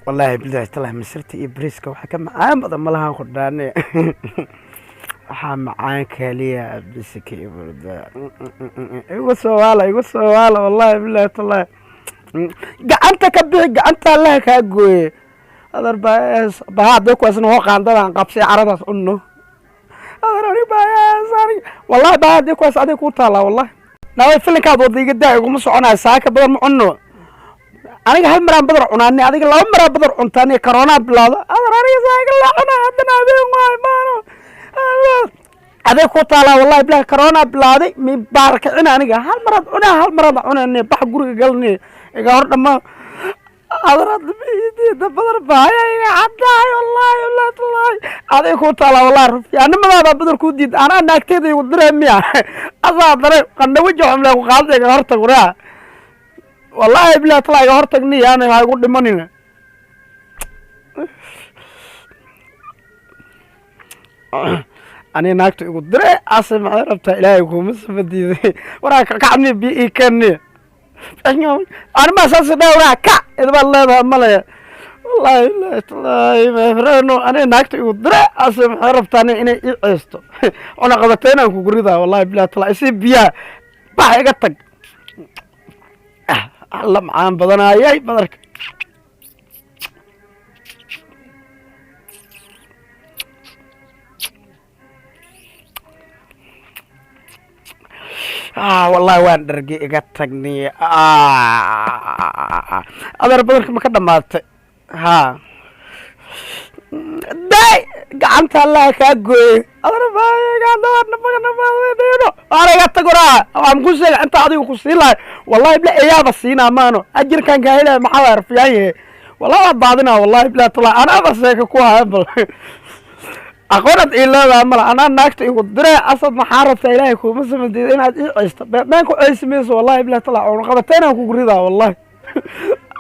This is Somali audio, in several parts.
Wallaahi bilahi tallahi, masirta iyo bariiska waxaa ka macaan badan malahan ku dhaane. Waxaa macaan kaliya bisika iyo burda. Igu soo waala, igu soo waala. Wallahi bilahi tallahi, gacanta ka bixi, gacanta Allaha kaa gooye. Adar baha hadday kuwaasna hoo qaandadan qabsay, caradaas cunno. Adar ani bahaas ani wallahi baha hadday kuwaas aday kuu taalaa. Wallahi naway filinkaad wada iga daa, iguma soconayo. Saaka badan ma cunno aniga, hal maraan badar cunaani, adiga laba maraa badar cuntaani. Koronaa bilaado adar, aniga saaka la cunaa, haddana habeen waay maano aday ku taalaa. Wallahi bilahi, corona bilaaday mi baarkicin. Aniga hal maraad cunaa, hal maraad cunani. Bax guriga galni, iga hor dhama. Adar hadda badar baaya iga caddahay. Wallahi wallahi tallahi, aday ku taalaa. Wallahi rufiyaanimadaada badar kuu diid. Anaa naagteeda igu diree miya? Asaa dare qandha weji xumle ku qaada. Iga hortag waraa, wallahi bilahi tallahi, iga hortagni, yaana ha igu dhimanina. Aniga naagta igu dire ase maxay rabtaa? Ilaahay kuma sama diiday. Waraa kacni bi ii keeni anima saas dha. Waraa kac idbaad leedahay malaya. Wallahi bilahi tallahi, mefreno aniga naagta igu dire ase maxay rabtaa? Aniga inay ii ceesto cunaqabateynaan kugu ridaa. Wallahi bilahi tallahi, isii biyaha, bax iga tag. Alla macaan badanaayay badarka. Wallahi waan dhargay, iga tagniy. Adeer, badarka ma ka dhamaatay? Ha day, gacanta Allaha kaa gooye. Adeer, waana iga tag waraa. Waxaan ku sheegay inta adiga ku siin lahay. Wallahi bila eyaaba siinaa maano ajirkan kaa helaya. Maxaa waa rafiyaan yahe? Wallahi waa daadinaa. Wallahi bilahi tallahi, anaaba sheeka ku haya. Bal aqoonad ii leedaha mala. Anaa naagta igu dire asad maxaa rabtaa? Ilaahay kuuma samadeeda inaad ii ceysto been ku ceysi mayso. Wallahi bilahi tallahi, cunaqabateynaan kugu ridaa. Wallahi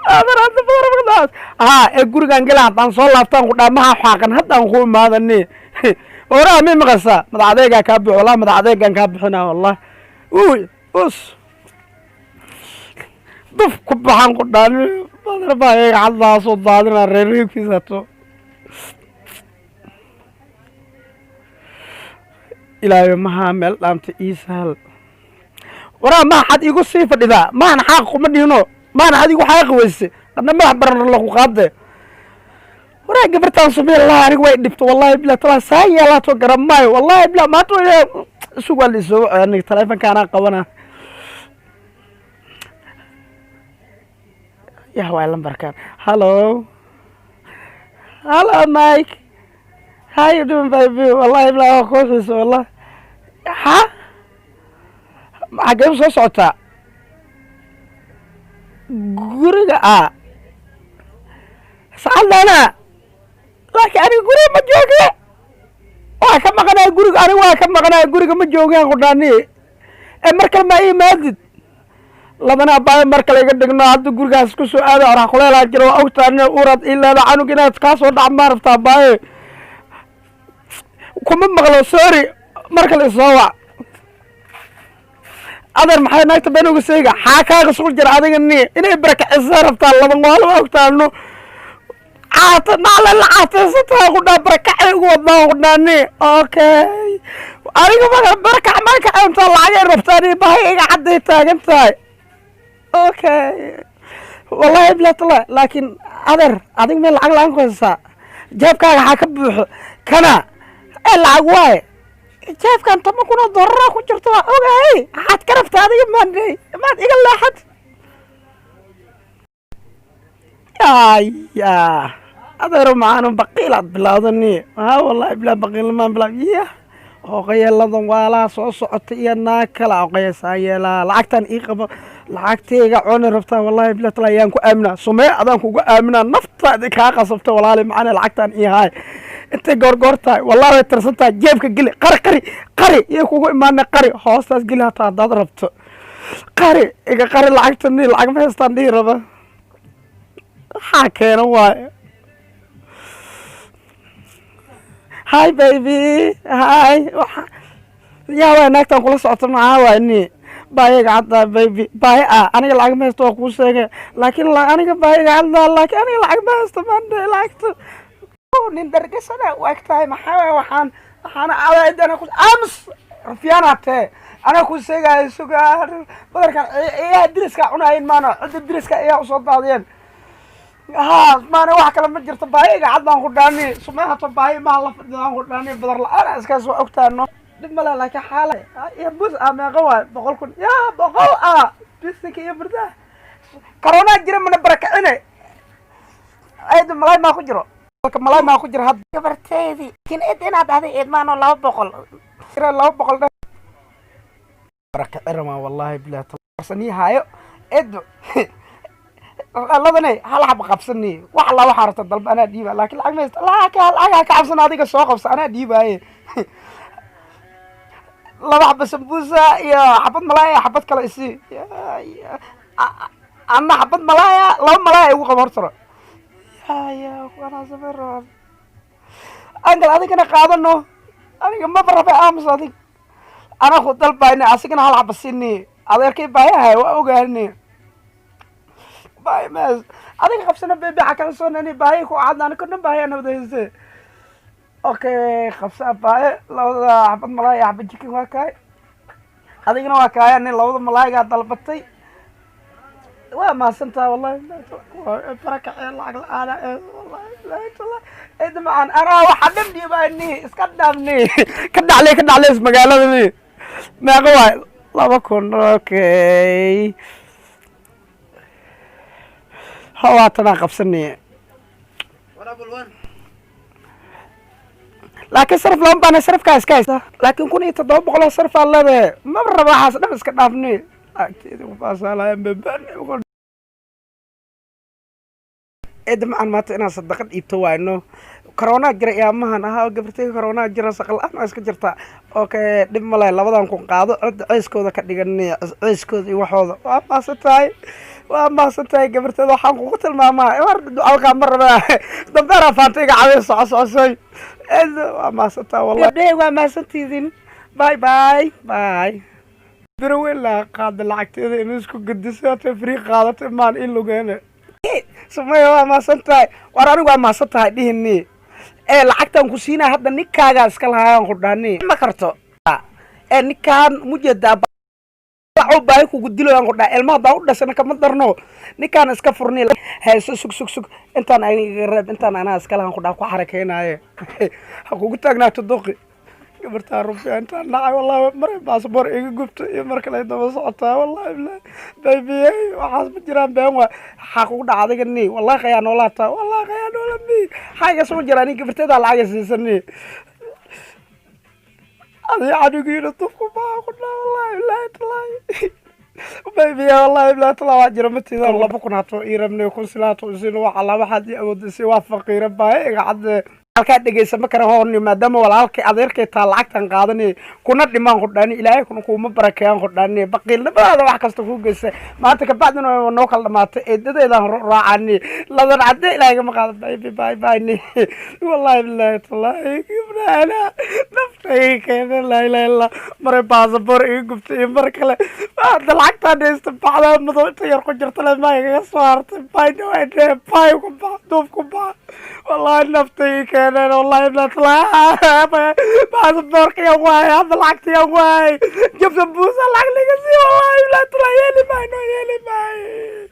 adar hadda badarabadaas haa ee gurigaan gela haddaan soo laabtaan ku dhaa maha xaaqan haddaan ku imaadani. Waraa mi maqasaa? Madax adeegaa kaa bixi. Wallahi madax adeegaan kaa bixinaa. Wallahi uy us duf ku baxan ku dhaani. Badar baa iyaga caddaasoo daadinaa reerreebkiisato. Ilaahay mahaa meel dhaamta ii sahal. Waraa maha xad igu sii fadhidaa? Mahana xaaq kuma dhihino, mahana xad igu xaaqi weyse. Qadna madax baran lagu qaade. Waraa gabartaan sumeen laha, aniga way dhibto. Wallahi bilah talaa saa yeelaato garan maayo. Wallahi bilah, maanta isug waa la isoo wacay. Aniga taleefonka anaa qabana. Yah waay lambarkan. Hello, hello Mike, how you doing, baby? Wallahi bilah waa kooxiisa. Wallahi ha xaggee soo socotaa? Guriga a sacadana, laakiin aniga guriga ma jooge, waa ka maqanaya guriga. Aniga waa ka maqanaya guriga, ma joogaan qudhaani. Ee mar kale ma imaadid labana abaayo, mar kale iga dhigno. Hadda gurigaas ku soo aada orax kuleelaa jira. Waa ogtaa uraad ii leeda canug inaad kaa soo dhac maa rabtaa? Baayo kuma maqlo, sorry, mar kale isoo wac. Adeer, maxay naagta been uga sheega? Xaa kaaga suul jira adiga? Ni inay barakicisa rabtaa laban waalo. Waa ogtaano caata naale la caataysataa ku dhaa barakacay ugu wadnaa ku dhaa ni. Okay, aniga maga barakac ma kaceyntaa? Lacagay rabtaa ni, bahay iga cadday taagan tahay. Okay, wallahi bilatala, laakiin adeer adiga meel lacag la-aan ku haysaa? Jeebkaaga xaa ka buuxo kana ee lacag waaye? Jeefkan 10,000 oo doolara ku jirto, waa ogahay. Maxaad ka rabtaa adiga? Maandey maad iga leexad ya adeero macaano baqiilaad bilawdani. Ha, wallahi bilaa baqiilmaan bilaa ya oqayeeladan waalaa soo socota iyo naag kala oqayesaa yeelaa. Lacagtan ii qabo, lacagtayga cuni rabtaa. Wallahi bilaa tala ayaan ku aaminaa sumee adaan kugu aaminaa. Naftaadi kaa qasabta. Walaali macane, lacagtan ii haay. Intay goorgoor tahay, wallahi way tirsan tahay. Jeebka geli, qari qari qari iyo kugu imaana. Qari hoostaas geli hataa haddaad rabto. Qari, iga qari lacagta ni. Lacag ma haystaan dhihi raba. Maxaa keena waayo? Hi baby, hi. Yaa waay naagtan kula socota? Maxaa waay ni? Baahiga caddaa, baby, baahi ah. Aniga lacag ma haysto, waa kuu sheegay, laakiin aniga baahiga caddaa, laakiin aniga lacag ma haysto maanta. Lacagta nin dhargasana u eg tahay. Maxaa waay? Waxaana adaidana ku aamus rufyaanaa tee. Anaa kuu sheegaayo, suga. Badarkan iyaha diriska cunaayeen maana cidda diriska iyaha usoo daadiyeen. Ha, maana wax kale ma jirto. Baahiga cad baan ku dhaani sumahato, baahi maha la fadhidaan ku dhaani. Badar la-aan iskaas waa ogtaano, dhib male, laakiin xaala iyo bus ah. Meeqa waay? 100,000 ya 100 ah. Bisinka iyo burdaha, karoonaa jira, mana barakacine. Ayda malaay maa ku jiro? Malaay maa ku jiro hadda? Gabarteedii, laakiin id inaad dhahday eedmaanoo 200. Jira 200 dheh. Barakacirama, wallahi bilahi qabsanii haayo. Edo ladane hal xaba qabsani. Wax alla waxaa rabta dalba, anaa dhiiba, laakiin lacag ma haysta. Lacag lacag ka cabsan, adiga soo qabsa, anaa dhiibaaye. Laba xaba sambusa iyo xabad malaaya, xabad kale isi. Anna xabad malaaya, laba malaaya igu qabo hortaro. Ya anaa sameen rabaa angal, adigana qaadano. Aniga maba rabe, aamus adig. Anaa ku dalbayne, asigana hal xaba sini. Adeerkay baayahay waa ogaane. Baahi mas adiga qabsana, baby, xa kala soonani. Baahi ku cadna, aniga dhan baahi ana wada hayste. Okay, qabsa baaye. Labada xabad malaaya, xabad chicken waa kaay, adigana waa kaaya. Nin labada malaaygaa dalbatay, waa mahadsantaha. Wallahi barakacee lacag la-aana ee, wallahi bilahi tallahi. Eeda macaan, anaa waxa dhan dhiibaani, iska dhaafni. Ka dhacley, ka dhacleys magaaladani. Meeqa waay? 2000. Okay, hawaatanaa qabsanay. What apple one? Laakiin sarif lama baana, sarifkaa iska haysta, laakiin 1700 oo sarifaa leedahay. Maba raba waxaas dhan, iska dhaafni. Lacagteedi kufaasaalaya babaan. Eeda macaan, maanta inaan sadaqad dhiibto waayno. Karoonaa jira iyaamahan ahaa, gabartay. Karoonaa jira, shaqa la-aan waa iska jirtaa. Okay, dhib male, labadan kun qaado. Cidda ceyskooda ka dhigan, ceyskooda iyo waxooda. Waa mahadsan tahay, waa mahadsan tahay, gabarteeda. Waxaan kugu tilmaamaa mar ducalkaa ma rabaa dambeeraa faanta iga caawin. Soco, socosoy. Eedo, waa mahadsan tahay wallahi. Gabdhehe, waa mahadsantiidin. Bye bye bye. Biro weyn laa qaada lacagteeda in isku gediso, free qaadatay maan in lugeene. Sumaya, waa mahadsan tahay. War anigu waa mahadsan tahay dhihini ee lacagtan ku siinaya hadda ninkaagaa iska lahaayaan ku dhahani ma karto. Ee ninkaan mujeedaa baahi kugu diloyaan ku dhaha. Ilmaha baa u dhashana kama darno, ninkaan iska furni. Hayso, sug, sug, sug. Intaan aniga reeb, intaan anaa iska lahaan ku dhaha, ku xarakeynaaye. Ha kugu taagnaato doqi. Gabartaa rufiya intaan nacay, wallahi maray baasboor iga gubto iyo mar kale daba socotaa. Wallahi bilahi, baby, waxaas ma jiraan, been waay. Waxaa kugu dhaca adiga ni? Wallahi qayaa noolaataa, wallahi qayaa noola mi xayga soo jira. Ani gabarteedaa lacaga siisani, adiga canugiina dufku baa ku dhaa. Wallahi bilahi tallahi, baby, wallahi bilahi tallahi, waa jira matida. 2000 hato ii rabnay, 1000 silaato isin. Wax alla waxaad ii awoodisay. Waa faqiira, baahi iga cadde. Halkaa dhegeysa ma kara hooni, maadaama walaalkay adeerkay taa lacagtan qaadanay kuna dhimaan ku dhani. Ilaahay kuna kuuma barakeeyaan ku dhani. Baqiilnimadaada wax kasta kuu geystay. Maanta kabacdina waa noo kala dhamaatay. Eedadeedaan raacani ladan cadde. Ilaahay kama qaado. Baby, bye bye ni. Wallahi billahi tallahi, gabdhahana naftay keena. Laa ilaha illa, maray baasaboor iga gubtay iyo mar kale hadda lacagtaan haysta bacdaa madow inta yar ku jirta le maa igaga soo hartay. Bay dhawaadhe, bay ku bax, duuf ku bax. Wallahi naftay keeneen, wallahi billahi tallahi. Baasaboorka yaan waayay hadda, lacagta yaan waayay. Jabsa buusa lacag laga sii. Wallahi billahi tallahi, yeeli maayo, yeeli maayo.